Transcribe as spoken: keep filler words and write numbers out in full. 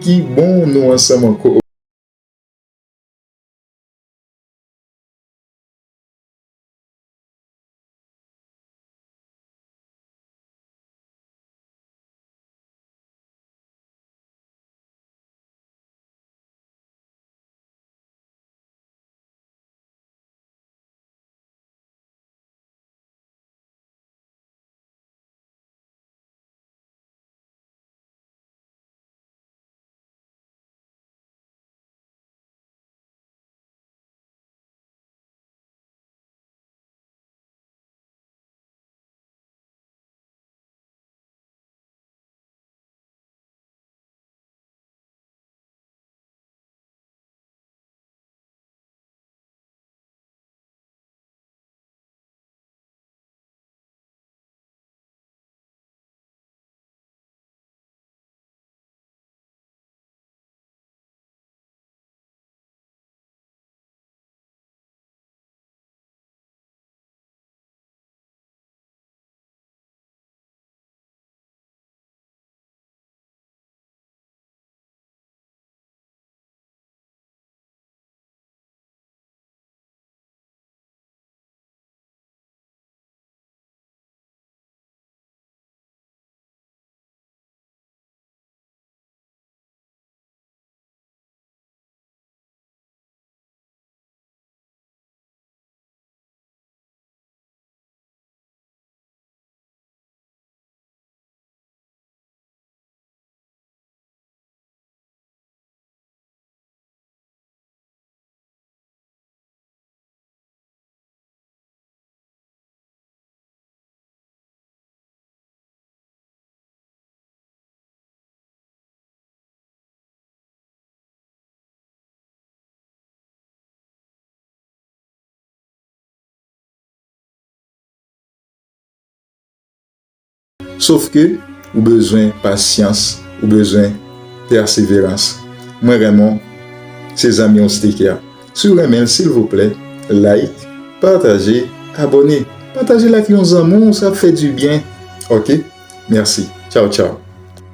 ki bon nou ansanm ankò. Sof ke ou bezwen pasyans, ou bezwen pèseverans. Mwen renmen w, se zanmi w Steker. Si w renmen l, silvouplè, like, pataje, abòne. Pataje l ak yon zanmi w, sa ap fè dibyen. Oke? Mèsi. Tchaw, tchaw.